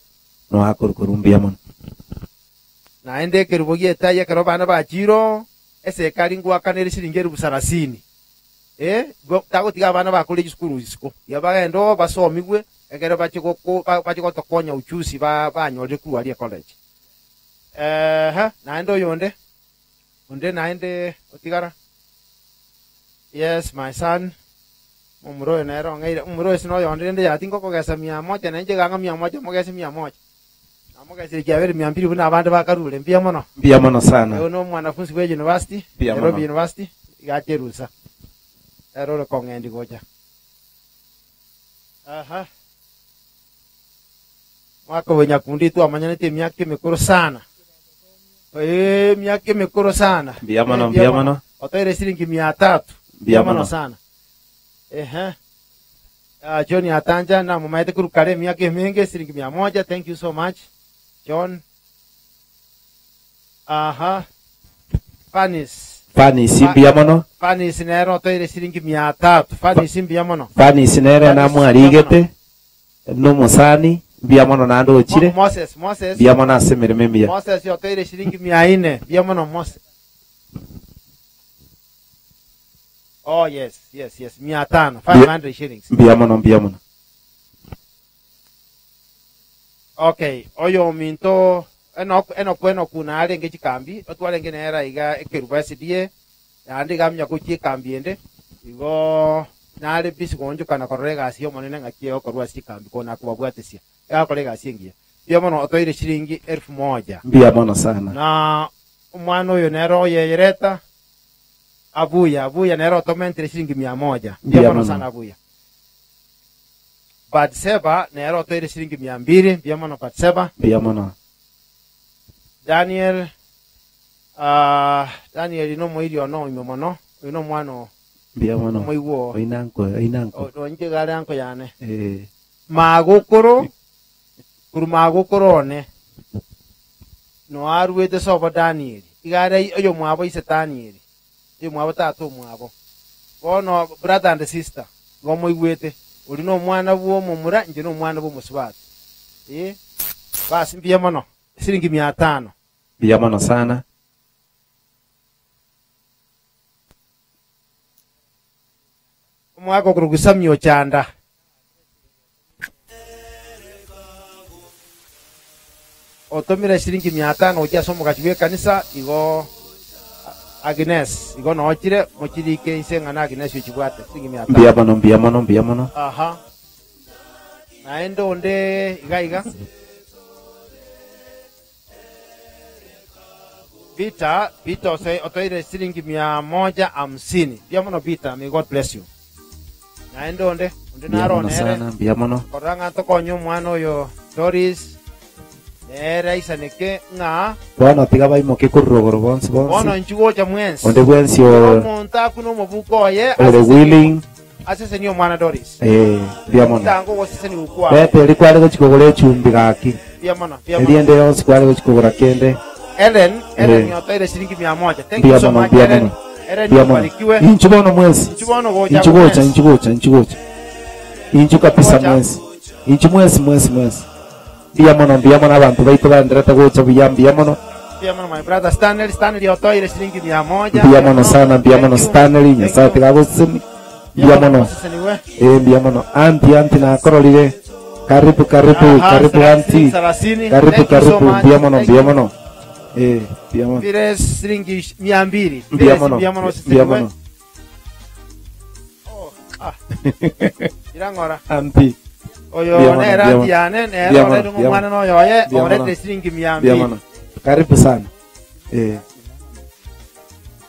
noa korwa korwa mbuya mono. Naende ekerubo gi'etai ekero abana bachiire oo, esekari ngoakanere shilingi elifu sarasini. Eh, tagotiga abana bakorie chisukuru isiko. Tiga bagende oo basomigwe, ekero bache goko bache gotokonya uchusi ba banyorire korwa aria ecollege. Eeh, naende oyonde, onde naende otigara? Yes, my son. Omomura oyo nere ong'eire, omomura oyo ase noyonde rende yati ngokogesa mia moja na inche gang'a mia moja mogese mia moja. Namogesire kiabere mia mbiri buna abande bakarure. Mbuya mono. Mbuya mono sana. Oyo nomwanafunzi bwe university, Mbuya mono. Nairobi University, iga ache erusa. Ere ore kong'endi gocha. Aha. Mwaka oyo nyakundi twamanyanete emiaka emekoro sana. Eh, emiaka emekoro sana. Mbuya mono, Eh, mbuya mono. Otoire shilingi mia tatu. Mbuya mono. sana. Ehe. Ah, John Atanja namumaete korwa kare emiaka emenge shilingi mia moja. Thank you so much. John. Aha. Fanis. Fanis mbuya mono. Fanis nere otoire shilingi mia tatu. Fanis mbuya mono. Fanis nere Fanis namwarigete nomosani mbuya mono naende ochire Moses, Moses. mbuya mono ase emeremo emiya. Moses otoire shilingi mia ine. Mbuya mono Moses. Oh yes, yes, yes. Mia tano, 500 shillings. Mbuya mono mbuya mono. Okay, oyo ominto Enock Enock Enock narenge chikambi otwarenge nere iga ekerubo SDA naende iga amanya gochia ekambi ende igo nare busy goonchokana korora egasi ya omonene ng'aki egokorwa ase chikambi kona kobabwatesia egakora egasi engiya. Mbuya mono otoire shilingi elfu moja. Mbuya mono sana. Na omwana oyo nere oyeyereta Abuya, Abuya nere otomentire shilingi mia moja. Mbuya Mbuya mono mono. sana Abuya. Batseba nere otoire shilingi mia mbili. Mbuya mono Batseba. Mbuya mono. Daniel, ah, Daniel nomoiri one oime mono. Oyo nomwana o Mbuya mono. omoigwa oo. Oina nko, oina nko. Oinche iga are anko yane. Eh. Magokoro, korwa magokoro one, noaruete sobo Daniel. Iga are oyomwabo ise Daniel, oyomwabo tata omwabo. Bono brother and sister, igo moigwete, oria nomwana bw'omomura, inche nomwana bw'omosubati. Eh, basi mbuya mono, siringi mia tano. Mbuya mono sana. Omwaka okorokwa Samia Ochanda. Otomire shilingi mia tano gochia ase omogachi bw'ekanisa igo Agnes igo noochire mochirike inse ng'a na Agnes ochibwate shilingi mia Mbuya tano. mono mbuya mono mbuya mono. Aha. Naende onde iga iga. Peter, Peter ose otoire shilingi mia moja hamsini. Mbuya mono Peter, may God bless you. Naende onde, onde Mbuya naro mono nere. sana mbuya mono. Korora ng'a tokonye omwana oyo Doris nere aisaneke ng'a Bono tiga baimoke korwa rogoro bonsi bono bonsi. inchu gocha mwensi. Onde bwensi Kera o omonto akune omobuko oye ore willing asesenie omwana Doris. eh mbuya mono. Tango ogoseseniwa kwaye. Bete eri kware gochi kogora echumbi gaki. Mbuya mono, mbuya Eri mono. ende yonsi kware gochi kogora kende. Ellen, Ellen Eh. otoire shilingi mia moja. Thank Mbuya you so mono much mbuya Ellen. mono. Ellen Mbuya mono. ubarikiwe. Inchu bono mwensi. Inchu bono gocha Inchu gocha mwensi. inchu gocha inchu gocha. Inchu kabisa Gocha. mwensi. Inchu mwensi mwensi mwensi. Mbuya mono mbuya mono abantu baito baenderete gocha buya mbuya mono. Mbuya mono my brother Stanley, Stanley otoire shilingi mia moja. Mbuya mono sana mbuya Thank mono you. Stanley Thank Nyasaye you. tiga agoseseni. Mbuya Mbuya mono mono. moseseniwe. Eh mbuya mono. Anti anti nakororire. Karibu karibu Aha, karibu thelathini, anti. thelathini. Karibu Thank you so karibu much. mbuya mono Thank mbuya you. mono. Eh mbuya mono. Vile shilingi mia mbili. Mbuya Vile mono mbuya mono mbuya oseseniwe. mono. Oh, ah. Irang'ora. Anti. Oyo Mbuya mono nere mbuya anti mono. yane nere Mbuya mono orete mbuya omwana mono. noyoye Mbuya mono. orete shilingi mia Mbuya mbili. mono. Karibu sana. Eh.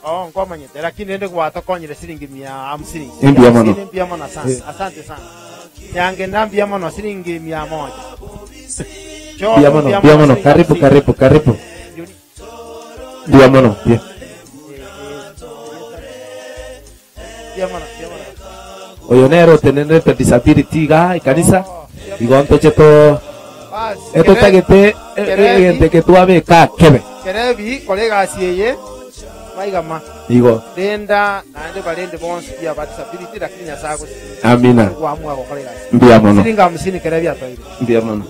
Oh, nkomanyete lakini ende gwatokonyire shilingi mia hamsini. Shilingi Mbuya mono. hamsini mbuya mono asante. Eh. Asante sana. Yange na mbuya mono shilingi mia moja. Cho Mbuya mono mbuya mbuya mono mono. shilingi Karibu hamsini. karibu karibu. Mbuya mono mbuya. Mbuya mono mbuya mono. Oyo nere otenerete disability iga ekanisa Oh, mbuya igo mono. ntoche to Bas, etotagete Kerebi. egento eke twabeka kebe Kerebi kore egasi eye maigama igo renda naende barende bonsi bia ba disability lakini Nyasaye agosesenie. amina Gwamua gokora egasi. mbuya mono Shilingi hamsini Kerebi atoire. mbuya mono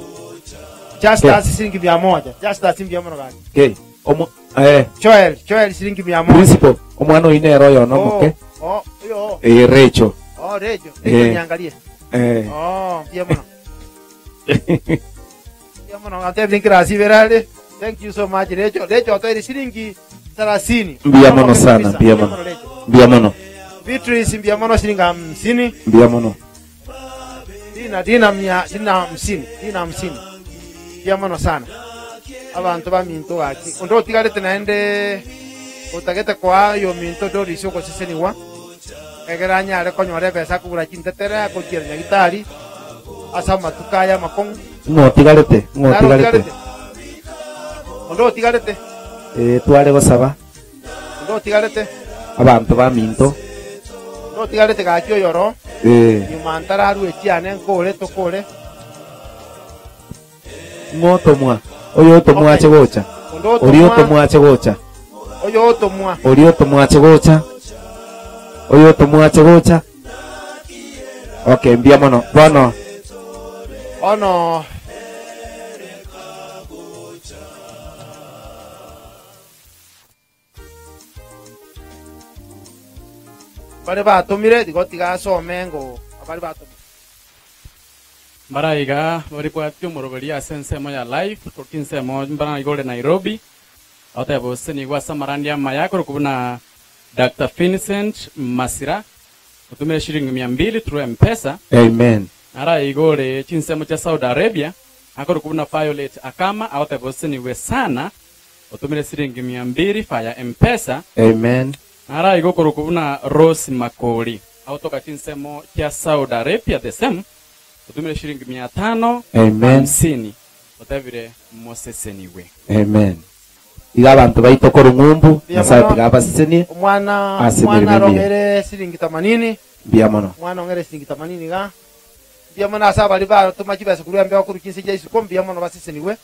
Just Ke as shilingi mia moja. Just as mbuya mono gaki. ke omo eh Joel, Joel shilingi mia moja. principal omwana oyo nere oyo Oh, nomoke oh, yo. eh Rachel Oh, Rejo. Rejo eh niangalie. eh Oh, mbuya mono. Mbuya mono ate class berale. Thank you so much Rejo. Rejo atoire shilingi 30. mbuya Omwana mono omoke sana kabisa. mbuya Mbuya mono mono Rejo. mbuya mono. Beatrice mbuya mono siringi hamsini. Mbuya mono. Dina Dina mia dina hamsini dina hamsini mbuya mono sana abanto baminto gaki onde otigarete naende otagete koa oyominto Doris ogosesenigwa egere anyare konyora ebesa akogura chintetere agochiera nyagitari ase amatuko aya amakong'u. Ng'o otigarete? Ng'o Nare otigarete? otigarete? Onde otigarete? Ee, tware gosaba. Onde otigarete? Abanto baminto. Onde otigarete gaki oyoro? Ee. Nyuma ntararue chiane nkore tokore. Ng'o otomwa? Oyo otomwa ache gocha. Onde otomwa? Oria otomwa ache gocha. Oyo otomwa. Oria otomwa ache gocha. Oyo otomwa ache gocha. Okay, mbuya mono. Bono. Bono. Baria batomire, igo tiga asome ngo abaria batomire. Mbaraiga baribwatie omoroberio ase ensemo ya live korwa chinsemo mbaraiga ore Nairobi agoteba gose nigo ase amarandia amaya akorokwa buna Doctor Vincent Masira otumire shilingi mia mbili through Mpesa. Amen. Naraiga ore chinsemo chia Saudi Arabia akorokwa buna Violet Akama agoteba gose nigo sana Otumire siringi mia mbiri via Mpesa. Amen. Naro aiga okorokwa buna Rose Makori agotoka chinsemo chia Saudi Arabia the same otumire shiringi mia tano Amen. hamsini otebire mosesenigwe. Amen. Iga abanto baito korwa ng'umbu, Mbuya Nyasae mono. tiga abasesenie Omwana ase omwana emeremo emiya. arong'ere siringi tamanini. Mbuya mono. Omwana ong'ere siringi tamanini iga. Mbuya mono ase abaria batoma chibesa korwa embeo korwa chinse chia isiko, mbuya mono basesenigwe.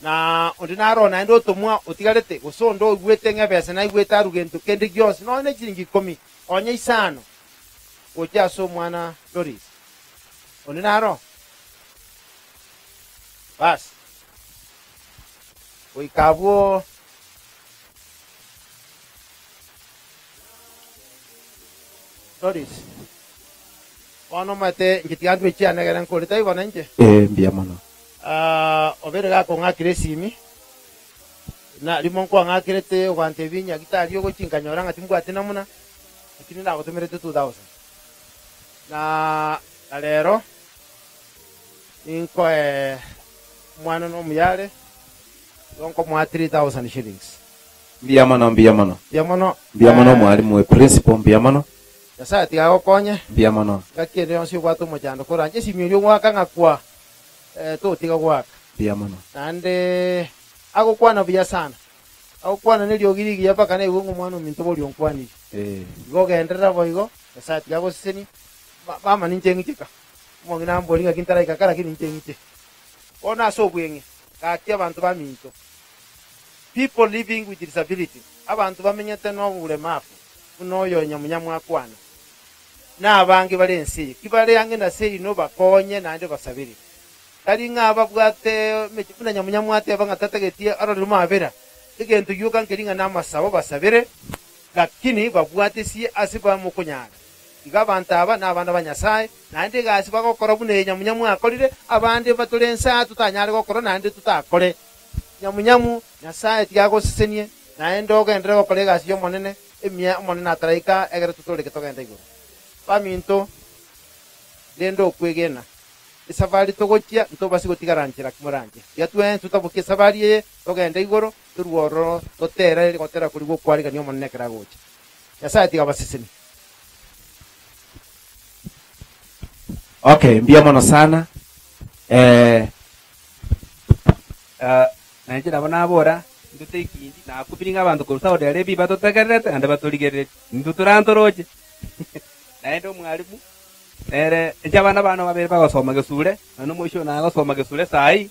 Na onde naro naende otomwa otigarete, gose onde oigwete ng'a ebesa naigwete arue gento kende gionsi, nonya ne chiringi ikomi, konya isano, gochia ase omwana Doris. Onde naro? Basi, goika abwo Doris, bono omanyete inche tiga ntwe chiane ekere nkore, taibo nainche? Ee, mbuya mono. Obeire gakong'akera esimi, na rimo nkwang'akerete ogantebia nyagitari ogochia nkanyora ng'a timbwati namuna, lakini nagotomerete 2000. Na na rero ninkoe omwana na omuyare, igo nkomoa 3000 shillings. Mbuya mono, mbuya mono. Mbuya mono. Mbuya mono mwalimu we principal, mbuya mono. Nyasaye tiga agokonye. Mbuya mono. Ngaki ende yonsi obwate omochando koranche esimi eria ogoaka ng'a kwa totiga goaka. Mbuya mono. Naende agokwana buya sana. Agokwana neriogi rigiya mpaka naigwe ng'a omwana ominto boria onkwanirie. Igo ogenderera boigo, Nyasaye tiga agosesenie. Mama ninche ng'iche ka. Omong'ina amborie ng'aki ntaraika ka lakini ninche ng'iche. Bono ase obweng'e, gaki abanto baminto. People living with disability, abanto bamenyete noboremafu, buna oyo nyamunyamu akwana. Na abange bare ense eye, ki bare ang'e na seino bakonye naende basabere. Tari ng'a babwate emechie buna nyamunyamu ateba ng'a tatageti arorerwe mabera, egento gioka nkeri ng'a namasabo basabere, lakini babwate sie ase bamokonyara. Igo abanto aba nabana ba Nyasae, naende egasi bagokora buna eye nyamunyamu akorire, abande batore ense aa totanyare gokora naende totakore. Nyamunyamu, Nyasae tiga agosesenie, naende ogenderere gokora egasi y'Omonene, emiya Omonene ataraika egere totooreke togende igoro. Baminto, rende okwegena, esafari togochia ntobasi gotigara nchera ki moranche. Tiga twensi totabokie esafari eye togende igoro, torue ororo totere gotera koria gw'okwarigania Omonene ekero agocha. Nyasae tiga abasesenie. Okay, mbuya mono sana. Eh. Na inche nabo nabora, Intwe teikindi, nakubirie ng'a abanto korwa Saudi Arabia batotegererete naende batorigereretie. Intwe torantoroche. Naende omwalimu nere, inche abana bane babere bagosoma gesure, nonya omoisia oyo nagosoma gesure saii,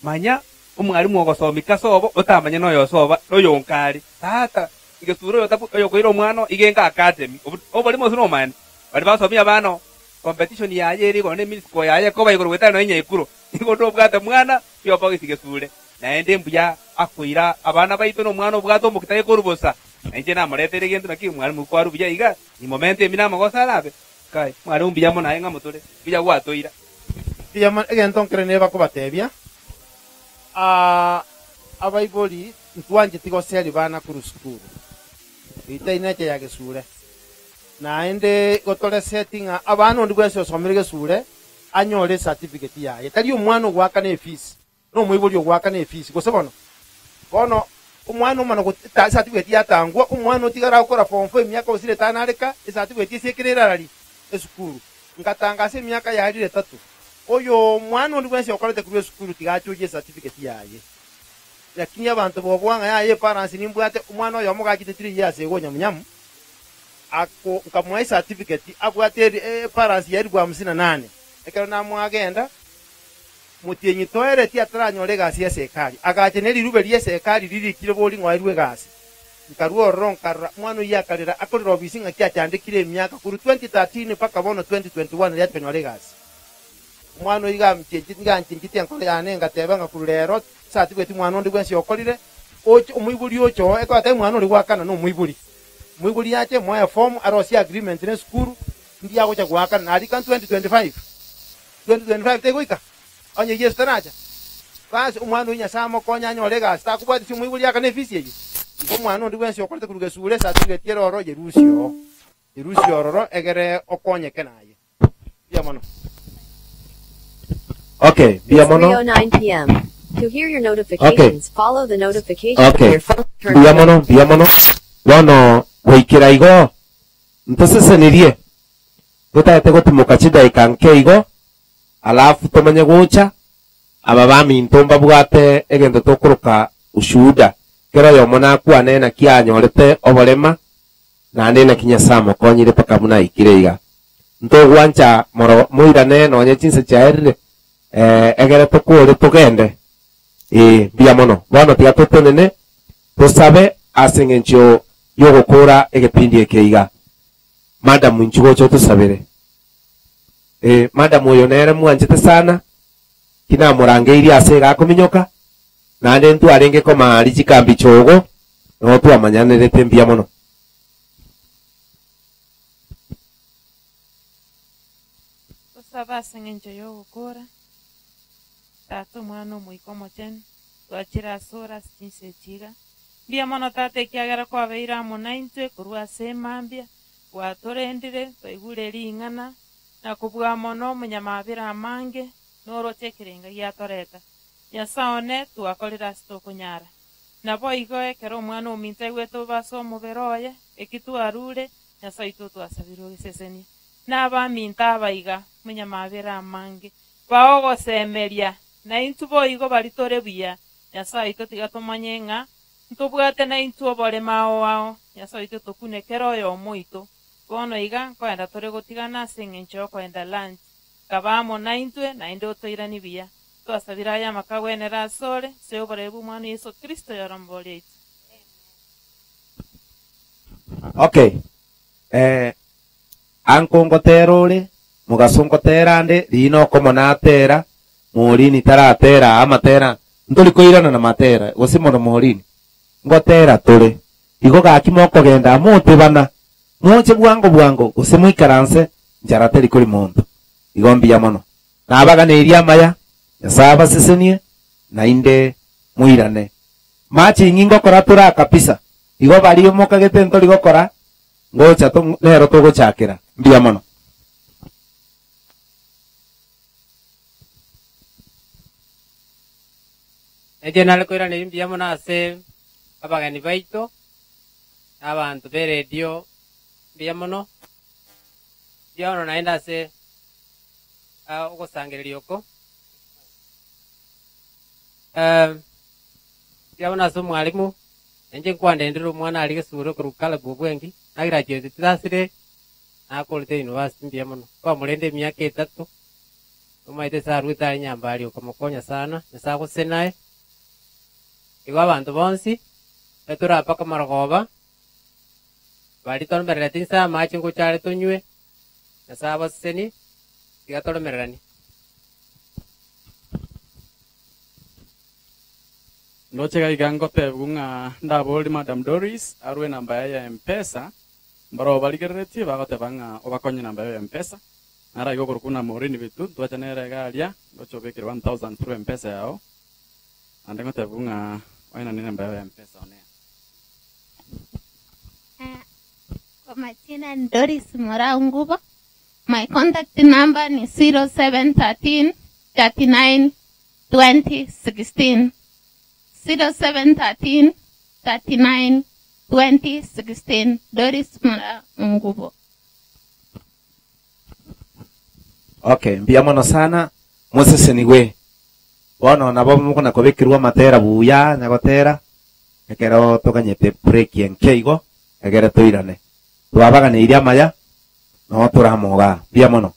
manya omwalimu ogosomia kasobo otamanye noyo osoba noyonka are. Tata, gesure oyo tabu oyokoira omwana oo iga enga academy, oborimo ase nomaene. Baria basomia abana oo, competition yaye ere igoro na emisiko yaye ekoba igoro goetania nonya nyaikuro. Nigo tobwate mwana oyobogetie gesure, naende mbuya akoira abana baito nomwana obwate omokita gekorwa bosa. Na inche namoreteire egento naki mwarimu kwarwa buya iga, nimomente emi namagoso arabe. Kai, mwarimu mbuya mono aye ng'a motore, mbuya gwatoira. Mbuya mono, egento nkere neba kobatebia, aa, abaibori ntwancheti goseria bana korwa sukuru, eita ineche ya gesure. Naende igo toreseti ng'a abana onde bwensi osomire gesure anyore ecertificate yaye. Tari omwana ogoakana efees, na omoibori ogoakana efees, gose bono? Bono omwana omana go ecertificate yatangwa, omwana otigara agokora form four emiaka gose etano areka, ecertificate esiekere erarari esukuru. Ngatanga ase emiaka yarire etato, oyo omwana onde bwensi okorete korwa esukuru tiga achorie ecertificate yaye. Lakini abanto boboa ng'a yaya ebalance nimbwate, omwana oyomo gachete 3 years igo nyamunyamu, ako nkamoa ecertificate abwate ebalance ya elifu hamsini na nane. Ekero namoa agenda, motienyi toereti ataranyora egasi y'eserikari. Agacha nerirube ri'eserikari ririkire bori ng'a oerwe egasi. Nkarua ororo nkarora omwana oyio akarera akorera obisi ng'aki achandekire emiaka korwa 2013 mpaka bono 2021 riacha konyora egasi. Omwana oyio iga anchenchetie enkoro yane ngateba ng'a korwa rero Satibweti mwana onde bwensi okorire, oche omoibori oche oo, ekero atari mwana oria goakana nomoibori. Omoibori ache, moe eform, arosie agreement na esukuru, ndi agocha goakana, narika 2025, 2025 tegoika? Onye Yeso taracha. Basi omwana oyio Nyasae amokonye anyore egasi, takobwatisia omoibori akane efisi eyio. Igo omwana onde bwensi okorete korwa gesure, esatibweti ere ororo, yerusie oo, yerusie ororo egere okonyeke naye. Mbuya mono. Okay, mbuya It's mono. 3:09 p.m. To hear your Okay. notifications, follow the notification on Okay. your phone. Turn Mbuya mono, mbuya mono. Bono goikera igo ntosesenirie totagete gotimoka chidaika nke igo alafu tomanye gocha aba baminto mbabwate egento tokoroka ushuhuda kera oyomo nakwane naki anyorete oborema Naende naki Nyasae amokonyire mpaka buna aikire iga. Ntogwancha moro moirane nonye chinsa chiaerire, eh, egere tokore togende. Ee, mbuya mono. Bono tiga totenene tosabe ase eng'encho y'ogokora egepindi eke iga. Madam inchuo gocha otosabere. Ee, madam oyo nere mwanchete sana, ki namorangeirie ase iga akominyoka, Naende ntwarenge komaari chikambi chogo, noo twamanyanerete mbuya mono. Tosabe ase engencho y'ogokora, Tata, Omwana, na Omoika Omochenu, twachire asore ase chinsa echi iga. Mbuya mono Tata ekiagera kwabeire amo naintwe korwa ase emambia, gwatorendire, twaigure ring'ana, na kobua mono omonyamabera amange, noroche ekerenga giatoreta. Nyasae one, twakorire ase tokonyara. Naboigo ekero omwana ominto aigwete bobe ase omobere oye, eki twarure, Nyasae oito twasabire ogesesenie. Na abaminto aba iga, monyamabera amange, baogosemeria, na intwe boigo baria tore buya, Nyasae oito tiga tomanye ng'a ntobwate naintwe oboremo ao ao, Nyasae oito tokune kera oyomo oito. Bono iga nkoenda tore gotigana ase engencho yokoenda lunch. Kaba amo naintwe, naende otoiranie buya. Twasabire aya amakagwenere asore, ase oboraai bw'Omwana o Yeso Kristo oyoromboria oito. Okay. Eh, anko ngotera ore, mogaso ngotera ande, riina okomo natera, Morini taratera aa amatera, ntori koirana na matera, gose mono Morini. Ngotera tore. Igo gaki mokogenda aa motebana, moche bwango bwango, gose moikaranse, nchara teri kori monto. Igo mbuya mono. Nabaganeirie amaya, Nyasae abasesenie, naende moirane. Mache ing'i ngokora tore aa kabisa, igo baria mokagete ntori gokora, ngocha to, nero togochakera. Mbuya mono. Inche nare koiraneria mbuya mono ase abageni baito, na abanto b'eredio, mbuya mono. Mbuya mono naende ase ogosangereria oko. Mbuya mono ase omwalimu, inche nkwanderire omwana aria gesure okorwa Caleb Obwengi, nagraduatete tasire, nakorete university mbuya mono. Kwamorende emiaka etato, omanyete ase arwete aria Nyambari okamokonya sana, Nyasae agosesenie naye. Igo abanto bonsi, etorapake amarogoba, baria toremerereti inse amache ngocha are tonywe, Nyasae abasesenie, tiga toremereranie. Ndoche iga iga ngotebigwa ng'a ndaborie Madam Doris arue enamba yaye ya Mpesa, mbarabwo barigereretie bagoteba ng'a obakonye enamba yaye ya Mpesa, naro aiga okorokwa buna Maureen Bitu, ntwacha nere iga aria, ndoche obekire 1000 through Mpesa yao, naende ngotebigwa ng'a oenane enamba yaye ya Mpesa one. Kwa majina ni Doris Morau Ngubo. My contact number ni 0713 39 20 16. 0713 39 20 16. Doris Morau Ngubo. Okay, mbuya mono sana mosesenigwe bono nabo mokona kobekirwa amatera buya nyagotera ekero toganyete break enke igo egere toirane twabaganeirie amaya no toramoga mbuya mono.